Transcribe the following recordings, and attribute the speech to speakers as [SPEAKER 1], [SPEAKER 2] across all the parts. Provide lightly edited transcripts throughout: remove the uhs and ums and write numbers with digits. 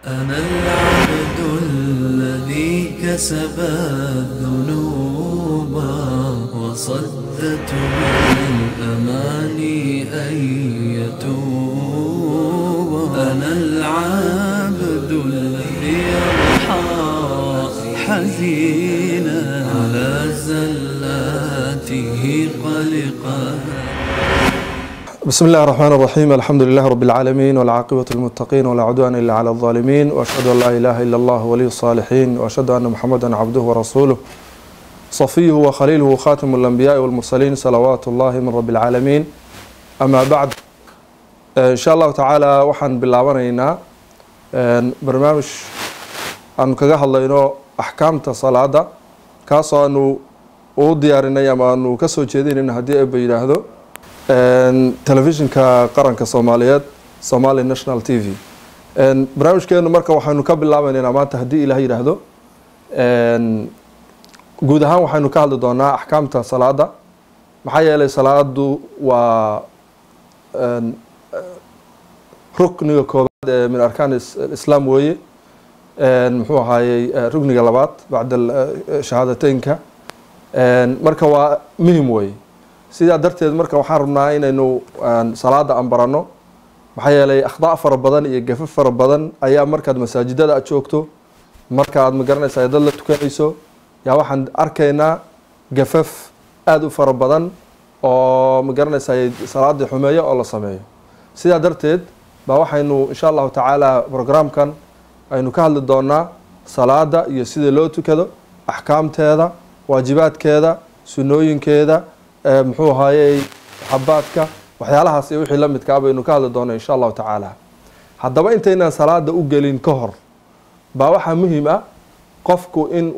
[SPEAKER 1] أنا العبد الذي كسب الذنوب وصدته الأماني أن يتوب. أنا العبد الذي يضحى حزينا على زلاته قلقا.
[SPEAKER 2] بسم الله الرحمن الرحيم. الحمد لله رب العالمين، والعاقبة للمتقين، ولا عدوان إلا على الظالمين، وأشهد أن لا إله إلا الله ولي الصالحين، وأشهد أن محمدا عبده ورسوله صفيه وخليله وخاتم الأنبياء والمرسلين، صلوات الله من رب العالمين. أما بعد، إن شاء الله تعالى waxaan bilaabanaynaa barnaamij aanu kaga hadlayno axkaamta salaada, kaasoo aanu u diyaarinay ama aanu kasoo jeedinayno haddii Eebba yidhaahdo telefishinka qaranka Soomaaliyeed, Somali National TV. Barnaamijkeenu marka waxaynu ka bilaabaynaa maanta haddii Ilaah yidhaahdo guud ahaan waxaynu ka hadli doonaa axkaamta salaada, maxaa yeelay salaadu waa rukniga koobaad ee min arkaan islaam weeye, muxuu ahaayey rukniga labaad bacda shahaadateynka. Marka waa muhim weeye. Sidaa darteed marka waxaan rabnaa inaynu salaada aan barano, maxaa yeelay akhdaa fara badan iyo gafaf fara badan ayaa markaad masaajidada aad joogto, marka aad magaranaysaa dad la tukanayso, yaa waxaan arkaynaa gafaf aada u fara badan oo magaranaysaa salaadii xumeeyo oo la sameeyo. Sidaa darteed baa waxaynu insha Allahu tacaala programkan aynu ka hadli doonaa salaada iyo sida loo tukado, axkaamteeda, waajibaadkeeda, sunnooyinkeeda, muxuu ahaayey xabaadka, waxyaalahaas iyo wixii la midkaa baynu ka hadli doonaa insha Allahu tacaala. Haddaba intaynaan salaada u gelin ka hor baa waxaa muhiim ah qofku in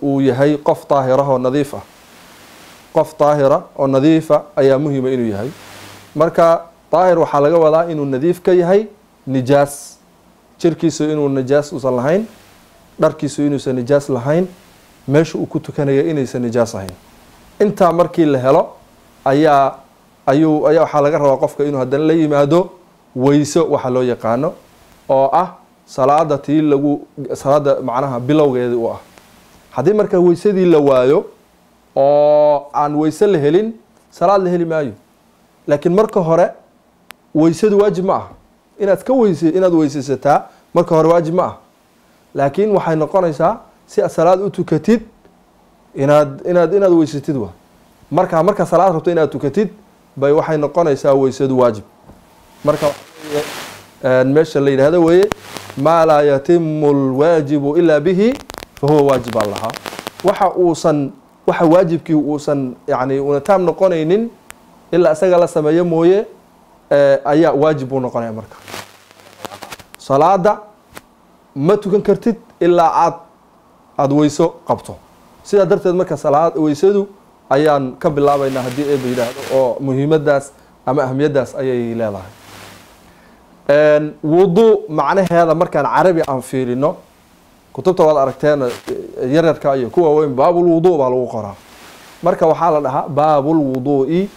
[SPEAKER 2] uu yahay qof daahira oo nadiif ah. Qof daahira oo nadiifa ayaa muhiima inuu yahay. Marka daahir waxaa laga wadaa inuu nadiif ka yahay nijaas, jirkiisu inuu nijaas uusan lahayn, dharkiisu inuusan nijaas lahayn, meesha uu ku tukanayo inaysan nijaas ahayn. Intaa markii la helo ayaa ayuu ayaa waxaa laga rabaa qofka inuu haddana la yimaado weyso, waxa loo yaqaano oo ah salaada tii lagu salaada macnaha bilowgeedii u ah. Haddii marka weysadii la waayo oo aan weyse la helin, salaad la heli maayo. Laakiin marka hore weysadu waajib ma aha. Inaad ka weyse inaad weysaysataa marka hore waajib ma aha, laakiin waxay noqonaysaa si aad salaad u tukatid inaad weysatid. Wa marka salaad rabto inaad tukatid bay waxay noqonaysaa weysadu waajib. Marka meesha la yidhahdo weeye maa laa yatimu lwaajibu ilaa bihi fahuwa waajib baa lahaa. Waxa uusan waxa waajibkii uusan yani una taam noqonaynin ilaa isaga la sameeyo mooye ayaa waajib buu noqonaya. Marka salaada ma tukan kartid ilaa aada weyso qabto. Sidaa darteed marka salaad weysadu ayaan ka bilaabaynaa haddii Eeba yidhaahdo, oo muhiimadaas ama ahamiyaddaas ayay leedahay. Wudu macnaheeda markaan carabi aan fiirino, kutubta waad aragteen yaryarka iyo kuwa weyn, baabul wudu baa lagu qoraa. Marka waxaa la dhahaa baabul wudu'i,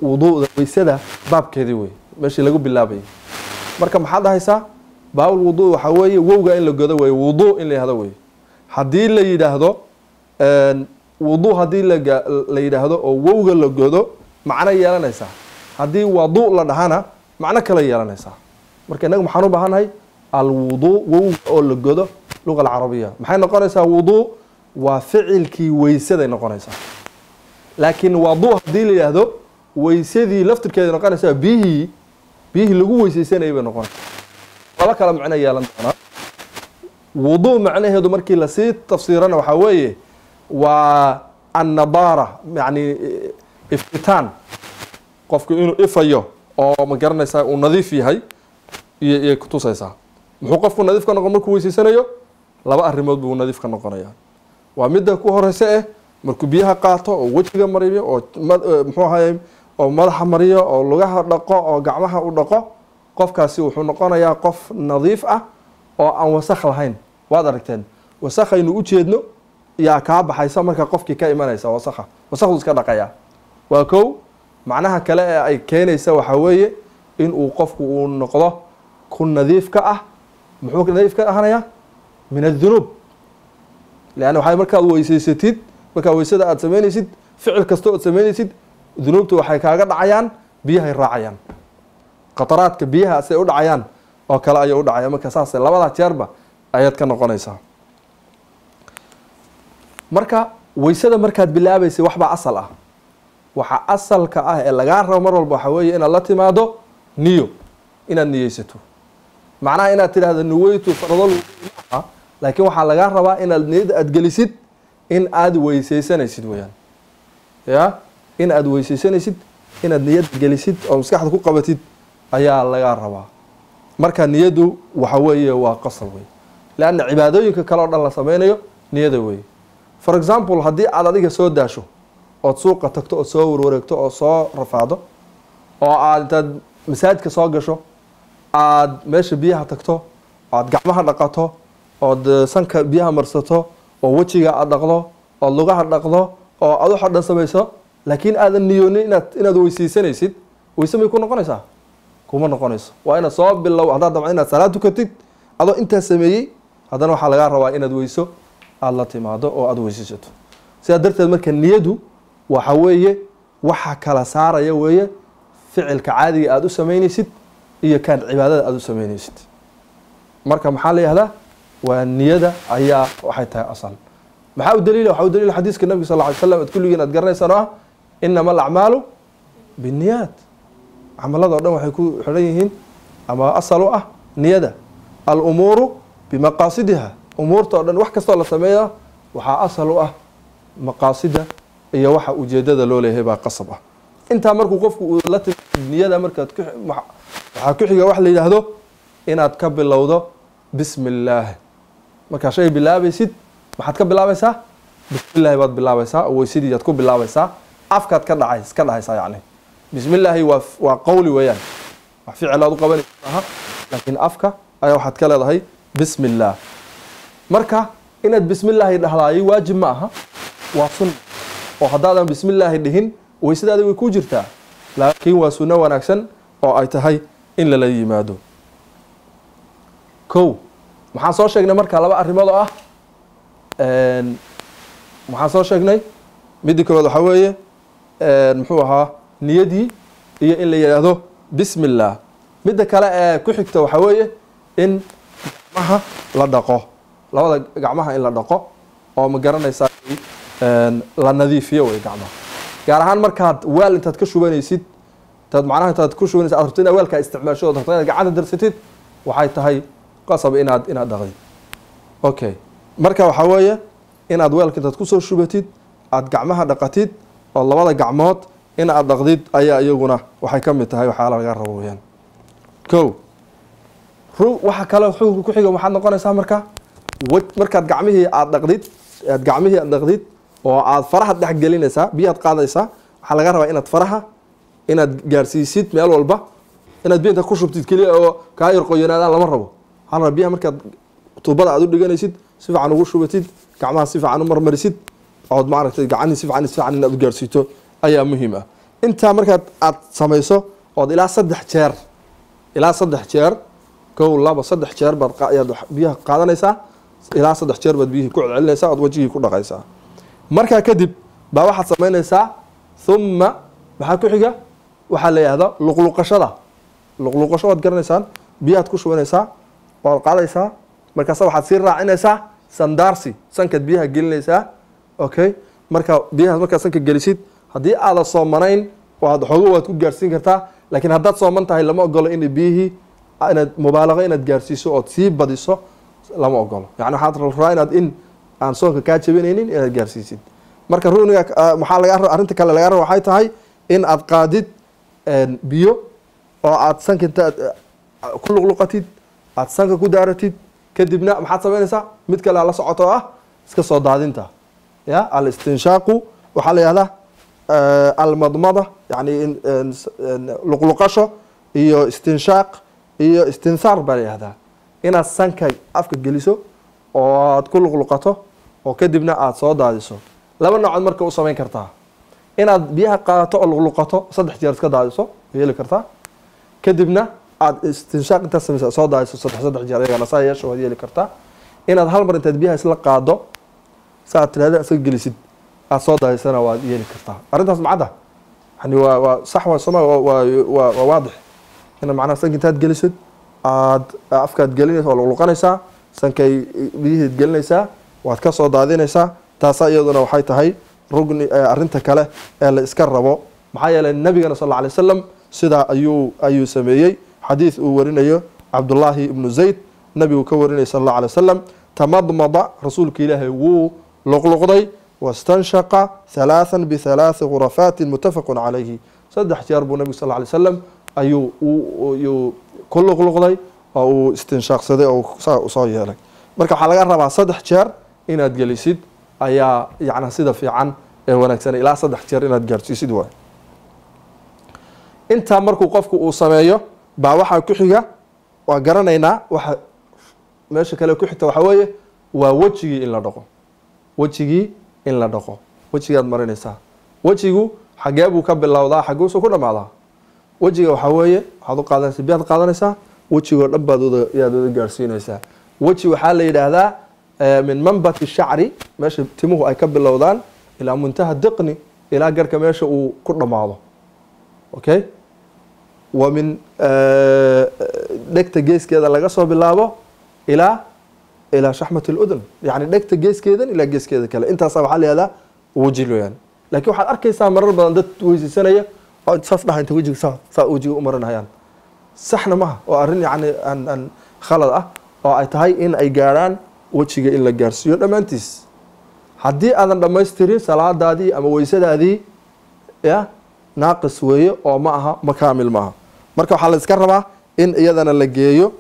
[SPEAKER 2] wudu'da weysada baabkeedii wey meeshii lagu bilaabayay. Marka maxaad dhahaysaa? Baabul wudu waxaa weeye wowga in la godo wey, wudu in la yihahdo wey. Haddii la yidhaahdo wudu, haddii la yidhaahdo oo wowga la godo, macno yeelanaysaa. Haddii wadu la dhahana macno kale yeelanaysaa. Marka innaga maxaan u baahannahay? Alwudu, wowga oo la godo, luga alcarabiya maxay noqonaysaa? Wudu waa ficilkii weysaday noqonaysaa. Laakiin wadu haddii la yidhaahdo, weysadii laftirkeeday noqonaysaa, biyihii lagu weysaysanayay bay noqonaysaa. Laba kale macno yeelan doonaa. Wudu macnaheedu markii lasii tafsiirana waxaa weeye waa annadaara, yani iftitaan, qofku inuu ifayo oo ma garanaysaa uu nadiif yahay iyo kutusaysaa. Muxuu qofku nadiif ka noqon markuu weysaysanayo? Laba arrimood buu nadiif ka noqonaya. Waa midda ku horeysa markuu biyaha qaato oo wejiga mariyo oo muxuu ahaye oo madaxa mariyo oo lugaha dhaqo oo gacmaha u dhaqo, qofkaasi wuxuu noqonayaa qof nadiif ah oo aan wasakh lahayn. Waad aragteen wasakhaynu u jeedno yaa kaa baxaysa marka qofkii ka imanaysa wasakha, wasakhdu iska dhaqaya. Waa kow. Macnaha kale ee ay keenaysa waxaa weeye in uu qofku uu noqdo Ku nadiif ka ah, muxuu nadiif ka ahaanayaa? Min addunuub. Leanna waxay markaad weysaysatid, markaa weysada aad samaynaysid, ficil kasta ood samaynaysid, dunuubta waxay kaaga dhacayaan, biyahay raacayaan, qataraadka biyaha siday u dhacayaan oo kale ayay u dhacaya. Marka saas labadaa jeerba ayaad ka noqonaysaa. Marka weysada markaad bilaabaysay, waxbaa asal ah. Waxa asalka ah ee lagaa rabo mar walba waxaa weeye inaad la timaado niyo, inaad niyeysato. Macnaha inaad tidhahdo nuweytu fardal maaha, laakiin waxaa lagaa rabaa inaad niyadda aad gelisid in aad weysaysanaysid weeyaan. Ya, in aad weysaysanaysid, inaad niyadda gelisid oo maskaxda ku qabatid ayaa lagaa rabaa. Marka niyaddu waxa weeye waa qasab wey, leanna cibaadooyinka kale oo dhan la sameynayo niyada weeye. For example, haddii aad adiga soo daasho ood suuqa tagto ood soo warwareegto oo soo rafaado, oo aad intaad masaajidka soo gasho, aad meesha biyaha tagto, aad gacmaha dhaqato, ood sanka biyaha marsato, oo wejiga aad dhaqdo, ood lugaha dhaqdo, oo aad waxoo dhan samayso, laakiin aadan niyoonin inaad weysaysanaysid, weyse may ku noqonaysaa? Kuma noqonayso. Waa inaad soo bilow. Haddaad damco inaad salaad tukatid adoo intaas sameeyey, haddana waxaa lagaa rabaa inaad weyso aada la timaado oo aada weysaysato. Sidaa darteed marka niyadu waxa weeye waxa kala saaraya weeye ficilka caadiga aada u samaynaysid iyo kaan cibaadada aada u samaynaysid. Marka maxaa la yihahdaa? Waa niyada ayaa waxay tahay asal. Maxaa u daliila? Waxaa u daliila xadiiska nabiga sal ly slam, ad kulligiin aad garanaysaan, oo ah inama alacmaalu binniyaat. Camalada o dhan waxay ku xidhan yihiin ama asal u ah niyada. Alumuuru bimaqaasidiha, umuurta o dhan, wax kastoo la sameeya waxaa asal u ah maqaasida iyo waxa ujeedada loo leeyahay baa qasab ah. Intaa markuu qofku uu la timi niyada, markaad waxaa ku xiga wax la yidhaahdo inaad ka bilowdo bismi illaahi. Markaa shay bilaabaysid, maxaad ka bilaabaysaa? Bismi illaahi baad bilaabaysaa, oo weysadii aad ku bilaabaysaa. Afkaad ka dhacay ka dhahaysaa, yacni bismi illaahi waa qowli weeyaan, wax ficil aad u qabanaysa maaha, laakiin afka ayaa waxaad ka leedahay bismi illaah. Marka inaad bismi illaahi dhahdaayo waajib ma aha, waa sunna, oo haddaadan bismi illaahi dhihin weysadaadi way ku jirtaa, laakiin waa sunno wanaagsan oo ay tahay in lala yimaado. Kow, maxaan soo sheegnay marka? Laba arrimood oo ah maxaan soo sheegnay? Midda koowaad waxaa weeye, muxuu ahaa? Niyadii iyo in la yidhaahdo bismi illaah. Midda kale ee ku xigta waxaa weeye in gacmaha la dhaqo, labada gacmaha in la dhaqo oo, ma garanaysaa, la nadiifiyo wey gacmaha, gaar ahaan markaad weel intaad ka shubanaysid, intaad macnaha intaad ku shubanaysid aad rabto inaad weelkaa isticmaasho ood rabto inaad gacanta darsatid, waxay tahay qasab inaad dhaqdid. Okay, marka waxaa weeye inaad weelka intaad kusoo shubatid aad gacmaha dhaqatid, oo labada gacmood in aad dhaqdid ayaa iyaguna waxay ka mid tahay waxyaala laga rabo weyaan. Ko waxa kale xukunka ku xiga waxaad noqonaysaa marka markaad gacmihii aad dhaqdid, aad gacmihii aad dhaqdid oo aad faraha dhex gelinaysaa, biyaad qaadaysaa. Waxaa laga rabaa inaad faraha inaad gaarsiisid meel walba. Inaad biyo inta ku shubtid keliya oo kaa yar qoyanaadaan lama rabo. Waxaa la rabaa biyaha markaad tuubada aad u dhiganaysid si fiican ugu shubatid, gacmaha si fiican u marmarisid, ood maaragtay gacanii si fiican inaad u gaarsiito ayaa muhiim ah. Intaa markaad aad samayso ood ilaa saddex jeer, ilaa saddex jeer, kow, laba, saddex jeer baad ayaad biyaha qaadanaysaa. Ilaa saddex jeer baad biyihii ku celcelinaysaa ood wejigii ku dhaqaysaa. Markaa kadib baa waxaad samaynaysaa, thumma maxaa ku xiga? Waxaa la yihahdaa luqluqashada. Luqluqasho waad garanaysaan. Biyahaad ku shubanaysaa, waad qaadaysaa, markaasa waxaad sii raacinaysaa sandaarsi, sankaad biyaha gelinaysaa. Okay, marka biyahaas markaad sanka gelisid, haddii aadan soomanayn waad xoogo waad ku gaarsiin kartaa, laakiin haddaad sooman tahay lama ogolo in biyihii inaad mubaalaqo inaad gaarsiiso ood sii badiso lama ogolo. Yani waxaad rabaa inaad in aan soonka kaa jabinaynin inaad gaarsiisid. Marka runiga maxaa laga arrinta kale laga raba waxay tahay in aad qaadid biyo oo aad sanka inta aad ku luqluqatid, aad sanka ku daaratid. Kadibna maxaad samaynaysaa? Mid kale aa la socoto oo ah iska soo daadinta, ya alistinshaaqu waxaa la yihahdaa, almadmada, yani luqluqasho iyo istinshaaq iyo istinsaar baa la yihahdaa. Inaad sanka afka geliso oo aad ku luqluqato oo kadibna aad soo daadiso. Laba noocood marka u samayn kartaa: inaad biyaha qaadato oo luqluqato, saddex jeer iska daadiso, yeeli kartaa, kadibna aad istinshaaq intaad samaysa soo daayso saddex jeer, ayagana saa yeesho waad yeeli kartaa. Inaad hal mar intaad biyaha isla qaado saa aad tiraahdo isaga gelisid aad soo daaysana waad yeeli kartaa. Arrintaas macadda yani waa sax, waa soma, waa waadix ina macnaha sanka intaad gelisid aad afkaad gelinaysa waa luqluqanaysaa, sankay biyihiid gelinaysaa, waad ka soo daadinaysaa. Taasaa iyaduna waxay tahay rugni arrinta kale ee la iska rabo. Maxaa yeelay nabigana sal alla alay wasalam sidaa ayuu sameeyey. Xadiis uu warinayo Cabdullaahi ibnu Zayd, nabigu ka warinaya sal alla alay wasalam, tamadmada, rasuulka Ilaahay wuu luqluqday, wastanshaqa halaathan bihalathi ghurafaatin, muttafaqun calayhi. 3 jeer buu nabigu sal alla alay wasalam ayuu ku luqluqday oo uu istinshaaqsaday oo saa soo yeelay. Marka waxaa laga rabaa 3 jeer inaad gelisid ayaa yacna sida fiican ee wanaagsan, ilaa 3 jeer inaad gaarsiisid waay. Intaa markuu qofku uu sameeyo baa waxaa ku xiga, waa garanaynaa waxa meesha kale ku xigta, waxaa weeye waa wejigii in la dhaqo. Wejigii in la dhaqo, wejigaad marinaysaa. Wejigu xagee buu ka bilowdaa, xageesu ku dhamaadaa? Wejiga waxaa weeye waxaad u qaadanaysaa biyaad qaadanaysaa, wejigoo dhan baad yaad wada gaarsiinaysaa. Weji waxaa la yidhaahdaa min manbati shacri, meesha timuhu ay ka bilowdaan, ilaa muntaha diqni, ilaa garka meesha uu ku dhamaado. Okay, wa min dhegta geeskeeda laga soo bilaabo ilaa shaxmat aludun, yani dhegta geeskeedan ilaa geeskeeda kale, intaasaa waxaa la yihahdaa weji weeyaan. Laakiin waxaad arkaysaa marar badan dad weysaysanaya oo saas dhaha, inta wejiga saa wejiga u marinayaan, saxna maha, oo arrin yacni aan khalad ah oo ay tahay in ay gaarhaan wejiga in la gaarsiiyo dhammaantiis. Haddii aadan dhammaystirin salaadaadii ama weysadaadii ya naaqis weeye oo ma aha, ma kaamil maaha. Marka waxaa la iska rabaa in iyadana la geeyo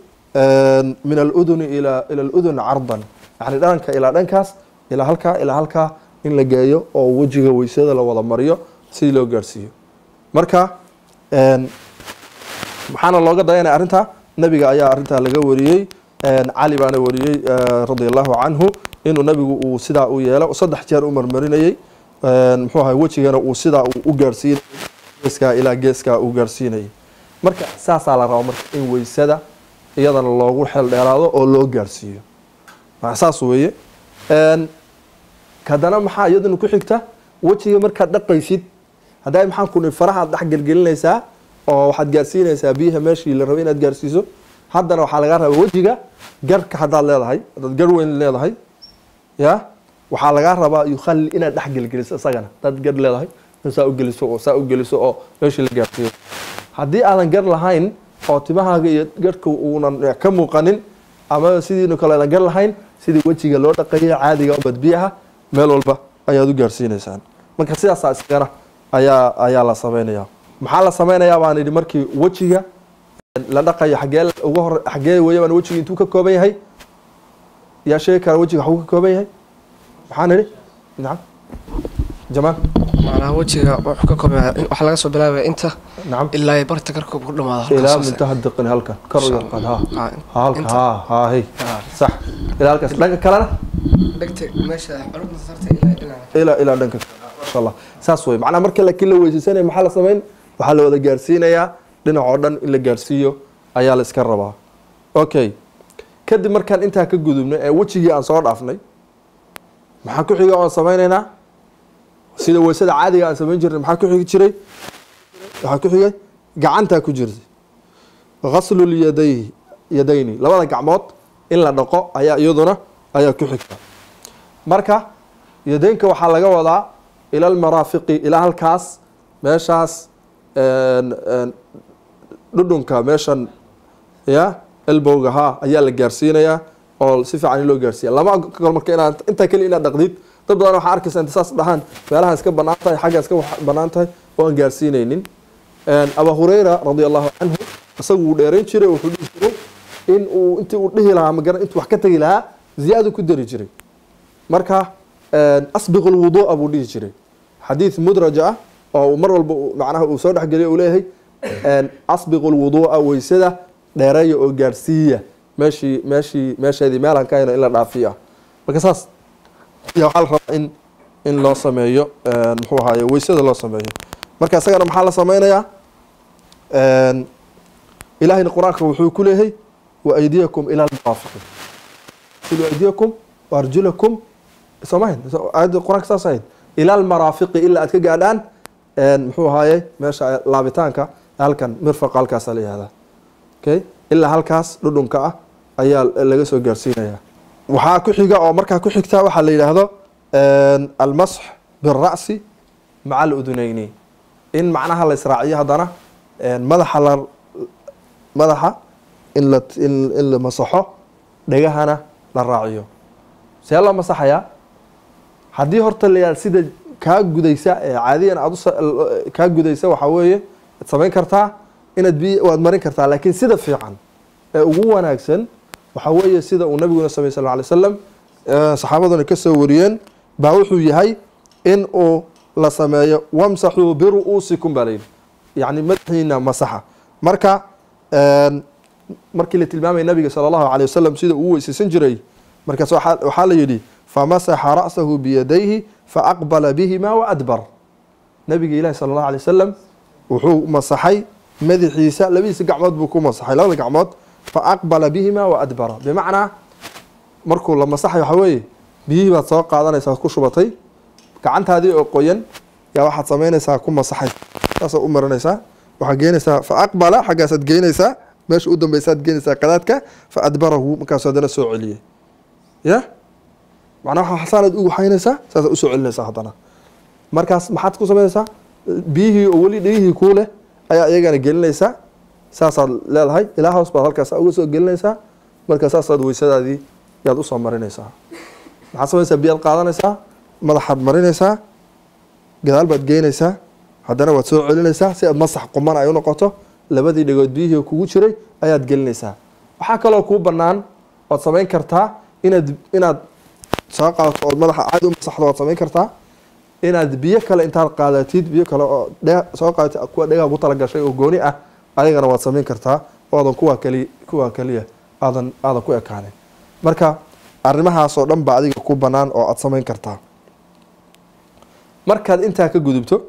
[SPEAKER 2] min aluduni ila aludun cardan, yani dhanka ilaa dhankaas, ilaa halkaa ilaa halkaa in la geeyo oo wejiga weysada la wada mariyo si loo gaarsiiyo. Marka maxaana looga dayanaya arrintaa? Nabiga ayaa arrintaa laga wariyey, Cali baana wariyey radia allahu canhu, inuu nabigu uu sidaa u yeelo, 3 jeer u marmarinayey, muxuu ahay, wejigana uu sidaa uu u gaarsiinayay, geeskaa ilaa geeskaa uu gaarsiinayay. Marka saasaa la rabaa marka in weysada iyadana loogu xeel dheeraado oo loo gaarsiiyo, saas weeye. Haddana maxaa iyaduna ku xigta? Wejiga markaad dhaqaysid, haddaa maxaan ku nihi farahaad dhex gelgelinaysaa oo waxaad gaarsiinaysaa biyaha meeshii la rabay inaad gaarsiiso. Haddana waxaa lagaa rabaa wejiga garka haddaad leedahay, haddaad gar weyn leedahay ya, waxaa lagaa rabaa yukhalli inaad dhex gelgeliso isagana. Haddaad gar leedahay in saa u geliso oo saa u geliso oo meeshii la gaarsiiyo. Haddii aadan gar lahayn oo timahaaga iyo garhka uunan ka muuqanin, ama sidiinu kale aadan gar lahayn, sidii wejiga loo dhaqayay caadiga ubad biyaha meel walba ayaad u gaarsiinaysaan. Marka sidaasaa isagana ayaa la samaynayaa. Maxaa la samaynayaa baan idhi markii wejiga la dhaqayo? Xagee ugu hor, xagee weeye baan wejiga intuu ka kooban yahay? Yaa sheegi kara wejiga xaguu ka kooban yahay? Maxaan idhi? Nacam Jamaal.
[SPEAKER 3] Macnaha wejiga wuxuu ka kooban yahay waxaa laga soo bilaabaya inta
[SPEAKER 2] nacam
[SPEAKER 3] ilaa barta karka ku dhamaado
[SPEAKER 2] ilaa muntaha diqni, halkan kor u yaqaan ha halka ha hey sax, ilaa halkaas. Dhanka kalena
[SPEAKER 3] dhegta meesha xulubta sarta ilaa dhinaca
[SPEAKER 2] ilaa dhanka kale, masha Allah, saas wey macnaha. Marka laakiin la weysaysanaya maxaa la samayn? Waxaa la wada gaarsiinayaa dhinac oo dhan in la gaarsiiyo ayaa la iska rabaa. Okay, kadib markaan intaa ka gudubnay ee wejigii aan soo dhaafnay, maxaa ku xiga oon samaynaynaa? Sida weysada caadiga aan samayn jirnay maxaa ku xigi jiray? Waxaa ku xigay gacantaa ku jirtay, ghaslu lyaday yadayni, labada gacmood in la dhaqo ayaa iyaduna ayaa ku xigta. Marka yadeynka waxaa laga wadaa ila almaraafiqi, ilaa halkaas meeshaas dhudhunka meeshan ya elbowga ha ayaa la gaarsiinayaa oo si fiican in loo gaarsiiya. Lama ogol marka inaad intaa keliya inaad dhaqdid. Dad badan waxaa arkaysa inta saas dhahaan meelaha iska bannaan tahay, xagga iska bannaan tahay oo aan gaarsiinaynin. Aba Hurayra radia allahu canhu isagu wuu dheerayn jiray, wuxuu dhihi jiray in uu intii uu dhihi lahaa magara intuu wax ka tegi lahaa ziyaadu ku dari jiray. Marka asbiqu lwuduu'a buu dhihi jiray, xadiid mudraj ah oo mar walba macnaha uu soo dhexgeliyo uu leeyahay asbiqu lwuduu'a, weysada dheereeya oo gaarsiiya meeshii meesheedii meelaan ka hayno in la dhaafiyo. Marka saas ayaa waxaa la rabaa in loo sameeyo, muxuu ahaaye, weysada loo sameeyo. Marka isagana maxaa la sameynayaa? Ilaahayna Qur-aanka wuxuu ku leeyahay wa aydiyakum ila almaraafiqi, siluu aydiyakum wa arjulakum, soo mahayn aayadda Qur-aanka saas ahayd, ila almaraafiqi, ilaa aad ka gaadhaan muxuu ahaaye meesha laabitaanka halkan mirfaqa, halkaasaa la yihahdaa. Okay, ilaa halkaas dhudhunka ah ayaa laga soo gaarsiinayaa. Waxaa ku xiga oo markaa ku xigta waxaa la yidhaahdo almasx bira'si maca aludunayni, in macnaha la israaciyo haddana madaxa la madaxa in la in la masaxo, dhegahana la raaciyo. See loo masaxayaa? Haddii horta la yidhahdo sida kaa gudaysa ee caadiyan aad kaa gudaysa, waxaa weeye ad samayn kartaa inaad biy waad marin kartaa, laakiin sida fiican ee ugu wanaagsan waxaa weeye sida uu nabiguna samey sal lla alay slam, saxaabaduna ka soo wariyeen baa wuxuu yahay in uu la sameeyo wamsaxuu biru'uusikum baa layidhi, yacni madaxiina masaxa. Marka markii la tilmaamay nabiga sala Allahu alay wasalam sida uu weysaysan jiray, markaas waxaa la yidhi famasaxa ra'sahu biyadayhi faaqbala bihima waadbar. Nabiga Ilahi sala Allahu alay wasalam wuxuu masaxay madaxiisa, labadiisa gacmood buu ku masaxay, labada gacmood, faaqbala bihima waadbara. Bimacnaa markuu la masaxay waxaa weeye biyihii baad soo qaadanaysaa, ku shubatay gacantaadii oo qoyan, yaa waxaad samaynaysaa ku masaxay, saasaa u marinaysaa, waxaad geenaysaa fa aqbala, xaggaasaad geynaysaa, meesha u dambeysaad geynaysaa qadaadka, fa adbarahu, markaasuu haddana soo celiyey. Ya macnaha waxaa xasaanaad u waxaynaysaa, saasaad usoo celinaysaa haddana. Markaas maxaad ku samaynaysaa? Biyihii oo weli dhegihii kuu leh ayaa iyagana gelinaysaa, saasaad leedahay, ilaa hoos baad halkaas uga soo gelinaysaa. Marka saasaad weysadaadii yaad usoo marinaysaa. Maxaad samaynaysaa? Biyaad qaadanaysaa, madaxaad marinaysaa, gadaal baad geynaysaa, haddana waad soo celinaysaa si aad masax quman ay u noqoto. Labadii dhegood biyihii kugu jiray ayaad gelinaysaa. Waxaa kaloo kuu bannaan ood samayn kartaa inaad soo qaadato ood madaxa caadi u masaxdo. Waad samayn kartaa inaad biyo kale intaad qaadatid, biyo kale oo soo qaadatid, kuwa dhegaha ku talagashay oo gooni ah, ayagana waad samayn kartaa, oodan kuwa keliya aadan ku ekaanin. Marka arrimahaas oo dhan baa adiga ku bannaan oo aad samayn kartaa. Markaad intaa ka gudubto,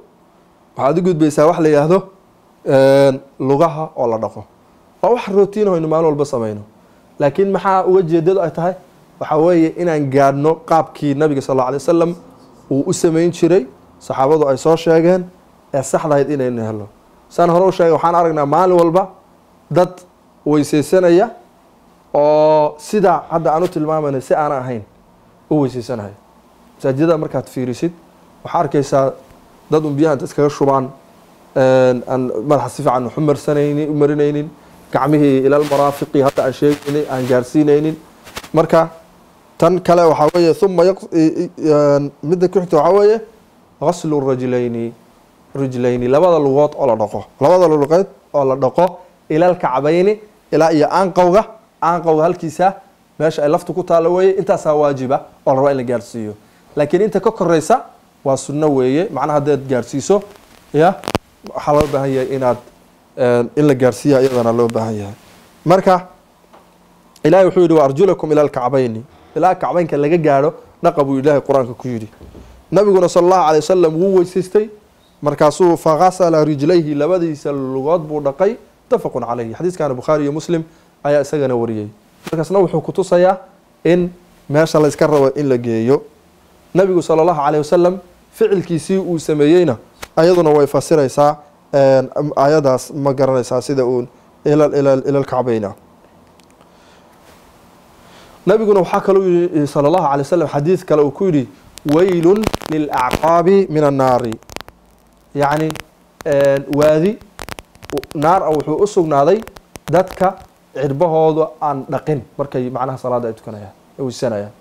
[SPEAKER 2] waxaad u gudbaysaa wax la yidhaahdo lugaha oo la dhaqo. Waa wax routine aynu maalin walba samayno, laakiin maxaa uga jeedadu ay tahay? Waxaa weeye inaan gaadhno qaabkii nabiga sal alla alay wasalam uu u samayn jiray, saxaabadu ay soo sheegeen ee saxdahayd inaynu helo. Saan hore u sheegay, waxaan aragnaa maalin walba dad weysaysanaya oo sida hadda aan u tilmaamayna si aanan ahayn u weysaysanayo. Masaajidada markaad fiirisid, waxaa arkaysaa dad un biyaha inta iskaga shubaan aan madaxa si fiican waxu marsanaynin, u marinaynin, gacmihii ilal maraafiqi hadda aan sheegaynay aan gaarsiinaynin. Marka tan kale waxaa weeye uma midda ku xigta waxaa weeye gaslu rijlayni, labada lugood oo la dhaqo, labada lugood oo la dhaqo ilal kacbayni, ilaa iyo aanqowga halkiisa meesha ay laftu ku taalo weeye. Intaasaa waajiba oo la rabaa in la gaarsiiyo, laakiin inta ka koreysa waa sunno weeye. Macnaha haddaad gaarsiiso ya waxaa loo baahan yahay inaad in la gaarsiiya iyadana loo baahan yahay. Marka Ilahay wuxuu yidhi wa arjulakum ila alkacbayni, ilaa kacbaynka laga gaadho dhaqa buu Ilahay Qur-aanka ku yidhi. Nabiguna sala Allahu alay wasalam wuu weysaystay, markaasuu fagasala rijlayhi, labadiisa lugood buu dhaqay. Mutafaqun calayhi, xadiiskana Bukhaari iyo Muslim ayaa isagana wariyey. Markaasna wuxuu kutusayaa in meesha la iska rabo in la geeyo. Nabigu sala Allahu calayh wasalam ficilkiisii uu sameeyeyna ayaduna way fasiraysaa aayadaas, ma garanaysaa, sida uun ila alkacbayna. Nabiguna waxaa kaluu yihi sala Allahu alay wasalam xadiid kale uu ku yidhi waylun lilacqaabi min annaari, yacni waadi naar a wuxuu u sugnaaday dadka cirbahooda aan dhaqin markay macnaha salaada ay tukanayaan ay weysanayaan.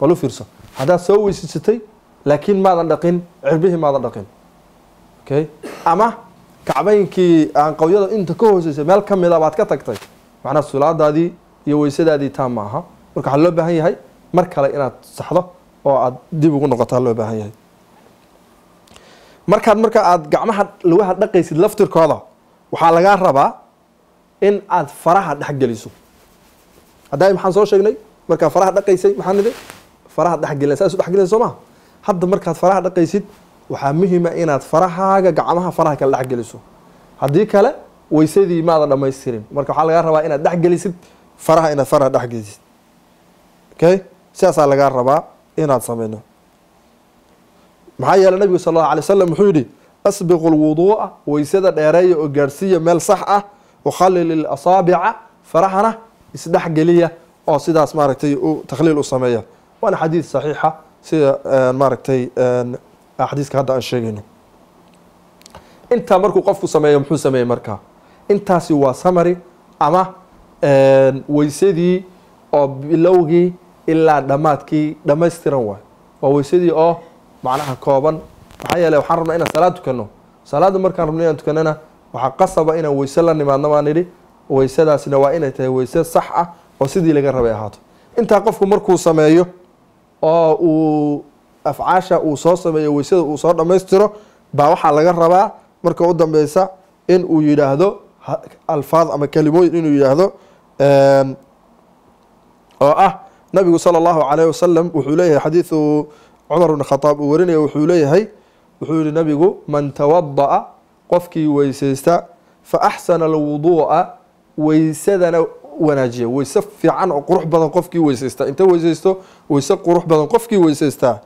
[SPEAKER 2] Bal u fiirso, haddaad soo weysaysatay laakiin maadan dhaqin cirbihii, maadan dhaqin, okay, ama kacbaynkii aanqawyada inta ka hooseysay meel ka mida baad ka tagtay, macnaha sulaadaadii iyo weysadaadii taa ma aha. Marka waxaa loo baahan yahay mar kale inaad saxdo oo aad dib ugu noqotaa loo baahan yahay. Markaad marka aad gacmaha lugaha dhaqaysid laftirkooda, waxaa lagaa rabaa in aad faraha dhex geliso. Haddaa maxaan soo sheegnay? Markaad faraha dhaqaysay maxaan nidhi? Faraha dhexgelina, saas u dhexgelinaysa, soo maha? Hadda markaad faraha dhaqaysid, waxaa muhima inaad farahaaga gacmaha faraha kale dhex geliso. Haddii kale Weysadii maada dhammaystirin. Marka waxaa lagaa rabaa inaad dhexgelisid faraha, inaad faraha dhexgelisid. Okay, sidaasaa lagaa rabaa inaad sameyno. Maxaa yeelay nabigu sal allahu alay wasalam wuxuu yidhi: asbiqu lwuduu'a, weysada dheereeya oo gaadhsiiya meel sax ah, wakhallil ilasaabica, farahana isdhexgeliya oo sidaas maaragtay u takhliil u sameeya. Waana xadiid saxiixa sida maaragtay xadiiska hadda aan sheegayno. Intaa markuu qofku sameeyo, muxuu sameeyey? Markaa intaasi waa summary ama weysadii oo bilowgii ilaa dhammaadkii dhammaystiran waay. Waa weysadii oo macnaha kooban. Maxaa yeeley waxaan rabnaa inaan salaad tukano. Salaadda markaan rabno inaan tukanana, waxaa qasaba inaan weyse la nimaadno baan idhi. Weysadaasna waa inay tahay weyse sax ah oo sidii laga rabay ahaato. Intaa qofku markuu sameeyo oo uu afcaasha uu soo sameeyo, weysada uu soo dhammaystiro, baa waxaa laga rabaa marka u dambeysa in uu yidhaahdo alfaad ama kelimooyin inuu yidhaahdo oo ah nabigu sala allahu calayh wasalam wuxuu leeyahay, xadiidu Cumar bn Khadaab uu warinaya, wuxuu leeyahay, wuxuu yihi nabigu: man tawada'a, qofkii weysaysta, fa axsana alwuduu'a, weysadana wanaajiya, weyse fiican oo qurux badan qofkii weysaysta, inta weysaysto weyse qurux badan qofkii weysaystaa,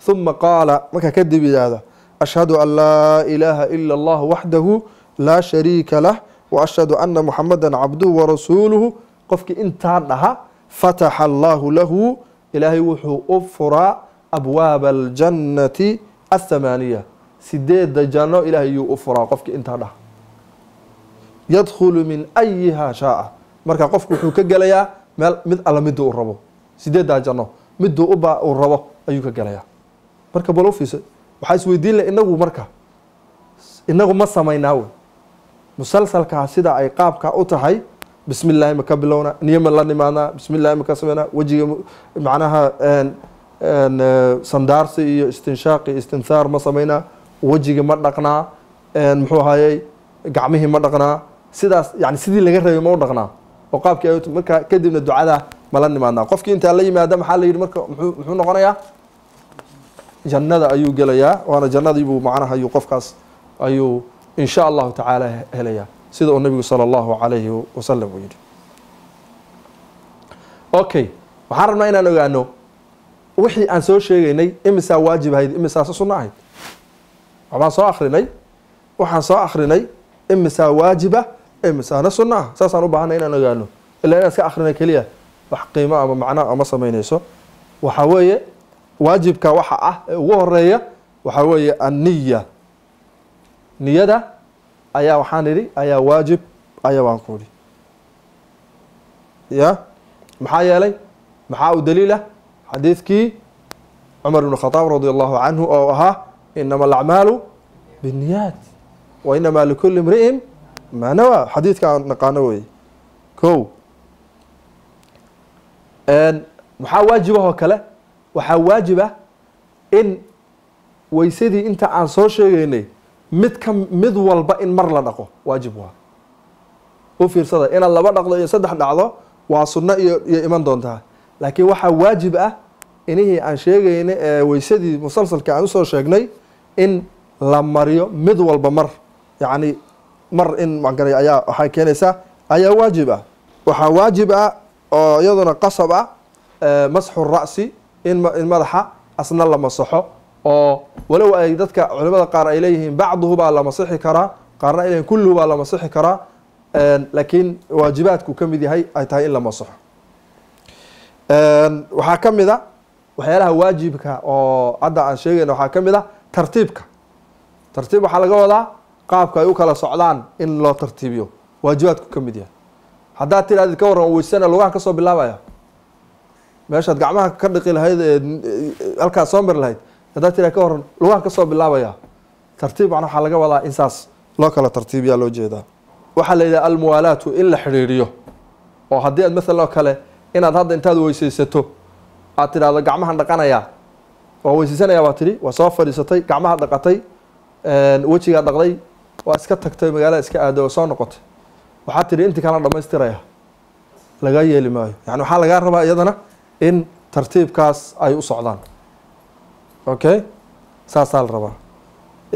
[SPEAKER 2] huma qaala, markaa kadib yidhaahda: ashhadu an laa ilaaha ila allah waxdahu laa shariika lah wa ashhadu ana muxamada cabduhu warasuuluhu, qofkii intaa dhaha, fataxa allahu lahu, ilaahay wuxuu u furaa, abwaaba aljannati athamaaniya, sideedda janno ilaahay yuu u furaa qofkii intaa dhaha, yadkhulu min ayiha shaaa. Marka qofku wuxuu ka gelayaa meel mid alla miduu u rabo, sideeddaa janno miduu uba uu rabo ayuu ka gelayaa. Marka bal u fiirso, waxaa isweydiin leh inagu, marka inagu ma samaynaa wey musalsalkaa sida ay qaabka u tahay? Bismi illaahi ma ka bilowna? Niyo ma la nimaadnaa? Bismi illahi ma ka sameynaa? Wejiga macnaha sandaarsi iyo istinshaaq iyo istinthaar ma samaynaa? Wejiga ma dhaqnaa? Muxuu ahayey, gacmihii ma dhaqnaa? Sidaas yani sidii laga rabay ma u dhaqnaa oo qaabkii ay marka kadibna ducada ma la nimaadnaa? Qofkii intaa la yimaada, maxaa la yidhi? Marka muxuu noqonayaa? Jannada ayuu gelayaa, waana jannadiibuu macnaha ayuu qofkaas ayuu in sha allahu tacaala helayaa, sida uu nabigu sala allahu calayhi wasalam uu yidhi. Okay, waxaan rabnaa inaan ogaano wixii aan soo sheegaynay, imisaa waajib ahayd, imisaase sunno ahayd? Waxbaan soo akrinay, waxaan soo akrinay imisaa waajiba, imisaana sunno ah? Saasaan u baahanay inaan ogaano. Ilaa inaan iska akrinay keliya wax qiimo ama macno ama samaynayso. Waxaa weeye waajibka waxa ah ee ugu horeeya waxaa weeye anniya, niyada ayaa waxaan idhi ayaa waajib ayaa baan ku idhi ya. Maxaa yeelay, maxaa u daliila? Xadiidkii Cumar ibn Khadaab radi allahu canhu oo ahaa: inama alacmaalu binniyaat wa inamaa likuli imri'in maa nawaa. Xadiidka aan naqaano weeye. Ko maxaa waajibahoo kale? Waxaa waajib ah in weysadii inta aan soo sheegaynay mid ka mid walba in mar la dhaqo waajib waa. U fiirsada, inaad laba dhaqdo iyo saddex dhacdo waa sunno iyo iman doontaa, laakiin waxaa waajib ah inihii aan sheegaynay ee weysadii musalsalka aan usoo sheegnay in la mariyo mid walba mar, yacni mar in magaray ayaa waxay keenaysaa ayaa waajib ah. Waxaa waajib ah oo iyaduna qasab ah masxu ra'si, in madaxa asna la masaxo, oo walow ay dadka culimada qaar ay leeyihiin bacduhu baa la masixi karaa, qaarna ay leeyihin kulluhu baa la masixi karaa, laakiin waajibaadku ka mid yahay ay tahay in la masaxo. Waxaa ka mid a waxyaalaha waajibka oo hadda aan sheegayno, waxaa ka mid a tartiibka. Tartiib waxaa laga wadaa qaabka ay u kala socdaan in loo tartiibiyo, waajibaadku ka mid yahay. Haddaad tidhahdid ka warran weysana lugaha kasoo bilaabaya, meeshaad gacmaha ka dhiqi lahayd ee halkaad soo mari lahayd, haddaad tidhahd ka warran lugaha kasoo bilaabaya, tartiib macna waxaa laga wadaa in saas loo kala tartiibiyaa loo jeedaa. Waxaa la yidhaha almuwaalaatu, in la xidhiidhiyo, oo haddii aad mathalan oo kale inaad hadda intaad weysaysato aad tidhahdo gacmahan dhaqanayaa, waa weysaysanaya baa tidhi, waa soo fadhiisatay, gacmaha dhaqatay, wejigaa dhaqday, waa iska tagtay, magaalada iska aaday oo soo noqotay, waxaad tidhi intii kalena dhamaystiraya, laga yeeli maayo. Yani waxaa lagaa rabaa iyadana in tartiibkaas ay u socdaan. Okay, saasaa la rabaa.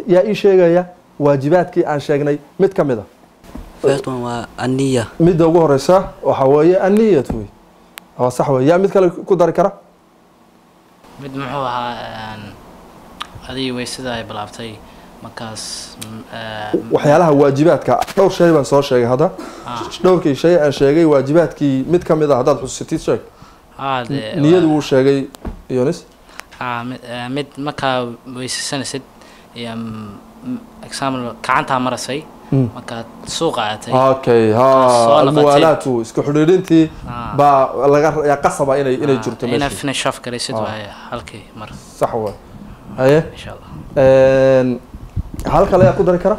[SPEAKER 2] Yaa ii sheegaya waajibaadkii aan sheegnay mid ka mid a?
[SPEAKER 4] First one waa النية.
[SPEAKER 2] Midda ugu horeysa waxaa weeye anniyat wey, waa sax wey. Yaa mid kale ku dari kara?
[SPEAKER 5] Mid muxuu ahaa adigii weysada ay bilaabtay markaas
[SPEAKER 2] Waxyaalaha waajibaadka dhowr shay baan soo sheegay hadda. Dhowrkii shay aan sheegay, waajibaadkii mid ka mid ah haddaad xusatid, sheeg.
[SPEAKER 5] Dee
[SPEAKER 2] Niyadu wuu sheegay Yonis.
[SPEAKER 5] Mid markaa weysaysanaysid iyo example gacantaa marasay markaad suuqa aatay
[SPEAKER 2] Okay, ha.
[SPEAKER 5] Soo noqotay.
[SPEAKER 2] Almuwaalaatu, isku xidhiidhintii baa laga yaa qasaba inay jirto
[SPEAKER 5] inaad
[SPEAKER 2] meesha.
[SPEAKER 5] Finish off garaysid waaye halkii mar.
[SPEAKER 2] Sax wey, haye.
[SPEAKER 5] Insha Allah.
[SPEAKER 2] Hal kale ayaa ku dari kara?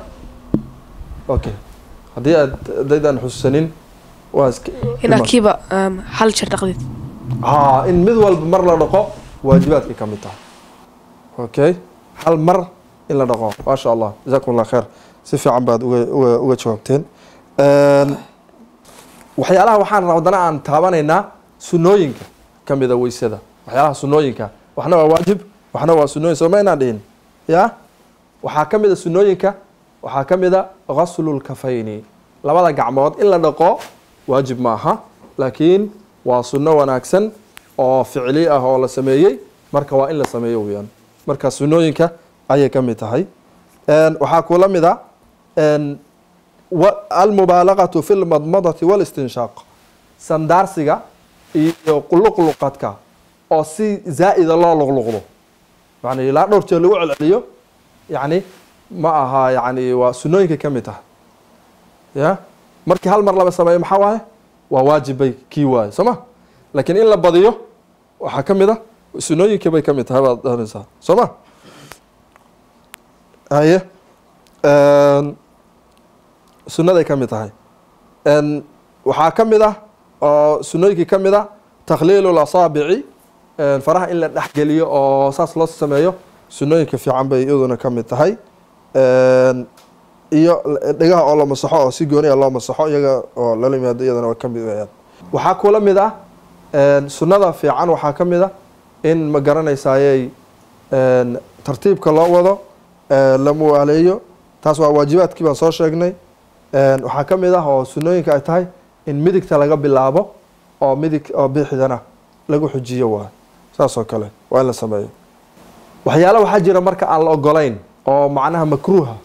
[SPEAKER 2] Okay, haddii aad hadaydaan xusuusanin waa iska
[SPEAKER 6] Ilaa kiiba hal jeer dhaqdid.
[SPEAKER 2] Ha, in mid walba mar la dhaqo waajibaadkay ka mid tahay. Okay, hal mar in la dhaqo. Maasha Allah, jazakum Allah khair, si fiican baad uga jawaabteen. Waxyaalaha waxaan rabaa haddana aan taabanaynaa sunnooyinka ka mida weysada. Waxyaalaha sunnooyinka, waxna waa waajib, waxna waa sunnooyin, soo ma inaan dhihin ya? Waxaa ka mid a sunnooyinka, waxaa ka mid a ghaslu lkafayni, labada gacmood in la dhaqo. Waajib maaha, laakiin waa sunno wanaagsan oo ficli ah oo la sameeyey. Marka waa in la sameeyo weyaan. Marka sunnooyinka ayay ka mid tahay. Waxaa kula mid a almubaalaqatu fi lmadmadati walistinshaaq, sandaarsiga iyo luqluqadka oo si zaa'ida loo luqluqdo, yani ilaa dhowr jeer lagu celceliyo, yani ma aha, yani waa sunnooyinka ka mid tahay. Ya markii hal mar laba sameeyo maxaa waaye? Waa waajib bay kii waaye, soo ma? Laakiin in la badiyo waxaa ka mid a sunnooyinka bay ka mid tahay baad dhahanaysaa, soo ma? Haye, sunnaday ka mid tahay. Waxaa ka mid ah oo sunnooyinkii ka mid ah takhliilu lasaabici, faraha in la dhexgeliyo oo saas loo sameeyo, sunnooyinka fiican bay iyaduna ka mid tahay. Iyo dhegaha oo la masaxo oo si gooniya loo masaxo iyaga oo lala yimaado, iyadana waa ka mid weyaan. Waxaa kula mid ah sunnada fiican, waxaa ka mid ah in ma garanaysayey tartiibka loo wado, la muwaaleeyo. Taas waa waajibaadkii baan soo sheegnay. Waxaa ka mid ah oo sunnooyinka ay tahay in midigta laga bilaabo oo midig oo bidixdana lagu xujiyo, waa saas oo kale, waa in la sameeyo. Waxyaala waxaa jira marka aan la ogolayn oo macnaha makruuha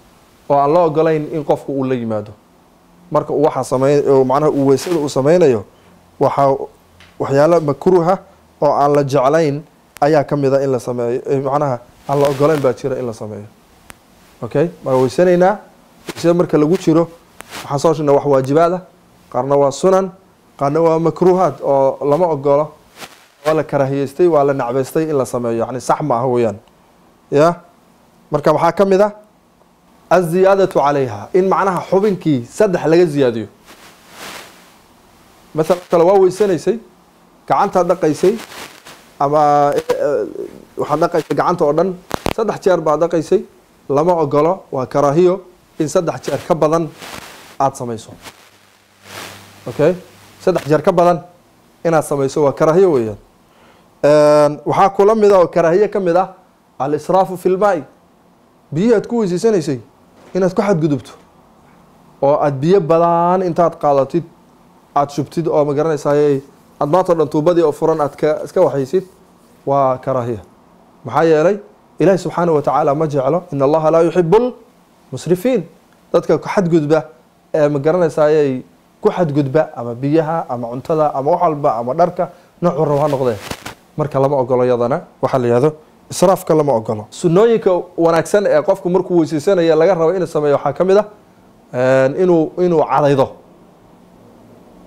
[SPEAKER 2] oo aan la ogolayn in qofku uu la yimaado marka uu waxa samey oo macnaha uu weysada uu sameynayo. Waxaa waxyaalo makruuha oo aan la jeclayn ayaa ka mid a in la sameeyo, macnaha aan la ogolayn baa jira in la sameeyo. Okay, maa weysanaynaa? Weysada marka lagu jiro waxaan soo sheegnay wax waajibaad ah, qaarna waa sunan, qaarna waa makruuhaad oo lama ogolo, waa la karaahiyeystay, waa la nacbaystay in la sameeyo, yani sax ma aha weeyaan. Ya marka waxaa ka mid ah aziyaadatu calayha, in macnaha xubinkii saddex laga ziyaadiyo. Masalan kale waa weysanaysay, gacantaad dhaqaysay ama waxaad dhaqaysay gacanta oo dhan, saddex jeer baad dhaqaysay. Lama ogolo, waa karaahiyo in saddex jeer ka badan aada samayso. Okay, saddex jeer ka badan inaad samayso waa karaahiyo weeyaan. Waxaa kula mid ah oo karaahiye ka mid ah alisraafu fi lmaai, biyihii aad ku weysaysanaysay inaad ku xadgudubto oo aad biyo badan intaad qaadatid aada shubtid oo ma garanaysaay aad maanta o dhan tuubadii oo furan aad ka iska waxaysid, waa karaahiya. Maxaa yeelay Ilahi subxaanahu wa tacaala ma jeclo, in Allaha laa yuxibu lmusrifiin, dadka ku xadgudba ee ma garanaysayay ku xadgudba ama biyaha ama cuntada ama wax walba ama dharka noocuu rabo ha noqdee. Marka lama ogolo yadana waxaa la yihahdo israafka, lama ogolo. Sunnooyinka wanaagsan ee qofku markuu weysaysanaya laga rabo inuu sameeyo waxaa ka mid ah inuu cadaydo,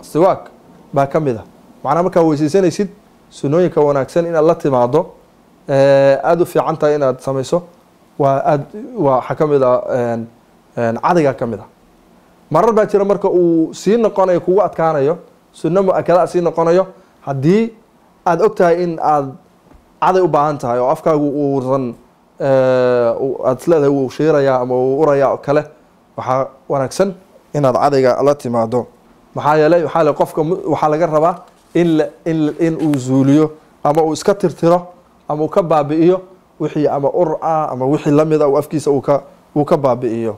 [SPEAKER 2] siwaak baa ka mid ah. Macnaha markaa weysaysanaysid sunnooyinka wanaagsan inaad la timaado aada u fiican tahay inaad samayso waa aad waa waxaa ka mid ah cadaygaa ka mid ah. Marar baa jira marka uu sii noqonayo kugu adkaanayo, sunno mu-akada sii noqonayo, haddii aada og tahay in aad caday u baahan tahay oo afkaagu uusan aada isleedahay wuu shiirayaa ama uu urayaa oo kale, waxaa wanaagsan inaad cadayga la timaado. Maxaa yeelay waxaa le qofka waxaa laga rabaa in la in uu zuuliyo ama uu iska tirtiro ama uu ka baabi'iyo wixii ama ur ah ama wixii lamid a uu afkiisa uu ka baabi'iyo.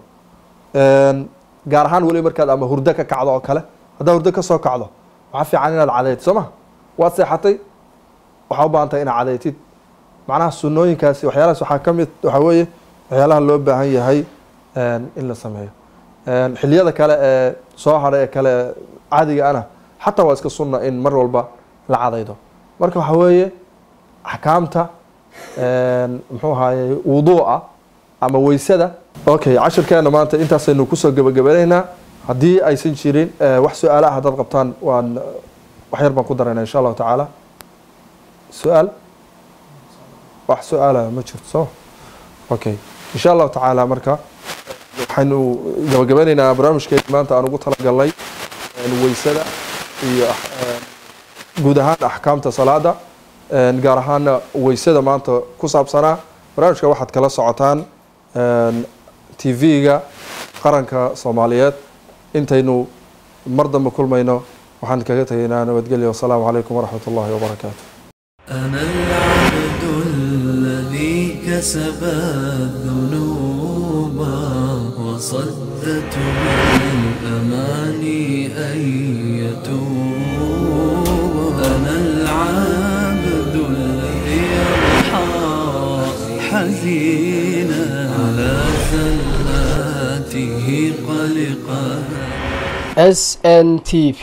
[SPEAKER 2] Gaar ahaan weli markaad ama hurdo ka kacdo oo kale. Haddaad hurdo ka soo kacdo, waxaa fiican inaad cadaytid, soo ma? Waad seexatay, waxaa u baahan tahay inaad cadaytid. Macnaha sunnooyinkaasi, waxyaalahaas waxaa ka mid, waxaa weeye waxyaalaha loo baahan yahay in la sameeyo. Xilliyada kale ee soo hadhay ee kale caadiga ana xataa waa iska sunna in mar walba la cadaydo. Marka waxaa weeye axkaamta, muxuu ahaayey, wuduu'a ama weysada. Okay, cashirkeena maanta intaasaynu kusoo gebagabanaynaa. Haddii aysan jirin wax su-aala ah haddaad qabtaan, waan wax yar baan ku daraynaa, insha Allahu tacaala. Su-aal, wax su-aala ma jirto? So okay, insha Allahu tacaala, marka waxaynu gabagabanaynaa barnaamijkeeni maanta aan ugu talagalnay weysada iyo guud ahaan axkaamta salaada, gaar ahaana weysada maanta ku saabsanaa. Barnaamijka waxaad kala socotaan TV-ga Qaranka Soomaaliyeed. Intaynu mar dambe kulmayno, waxaan kaga tegaynaa nabadgelyo. Wasalaamu calaykum waraxmat ullahi wabarakaatu.
[SPEAKER 1] أنا العبد الذي كسب الذنوب وصدته الأماني أن يتوب. أنا العبد الذي يضحى حزينا على زلاته قلقا.
[SPEAKER 4] SNTV.